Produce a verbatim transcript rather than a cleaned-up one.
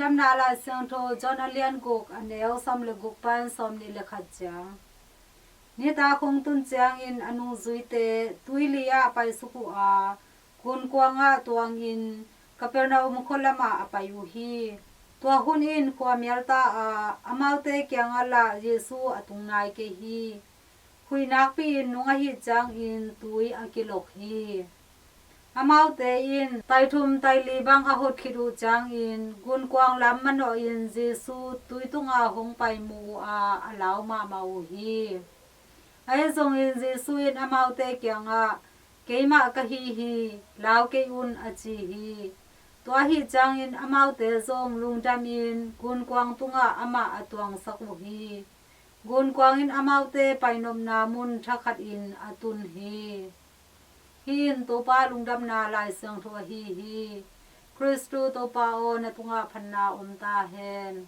Lungdamna Lai Siangtho John a lian guk, a neu sawm le guk pan sawmnih le khat ciang. Nitak hong tun ciangin a nungzuite tuili ah paisuk uh a, gunkuang ah tuangin Capernaum khua lamah a pai uh hi. Tua hun in khua mial ta a, amaute kiangah lah Jesu a tung nai kei hi. Huih nakpi-in nung ahih ciangin tui a kilok hi. Amaute in taithum taili bang a hot khit uh ciangin gunkuang lam manawhin Jesu tui tungah hong pai mu uh a, a lau mahmah uh hi. Ahi zongin Jesu in amaute kiangah, "Keimah ka hi hi, lau kei un," a ci hi. Tua ahih ciangin amaute zong lungdamin gunkuang tungah amah a tuangsak uh hi. Gunkuang in amaute painopna mun thakhatin a tun hi. Hih in Topa Lungdamna Lai Siangtho ahi hi. Khristu Topa aw, na tungah phatna om ta hen.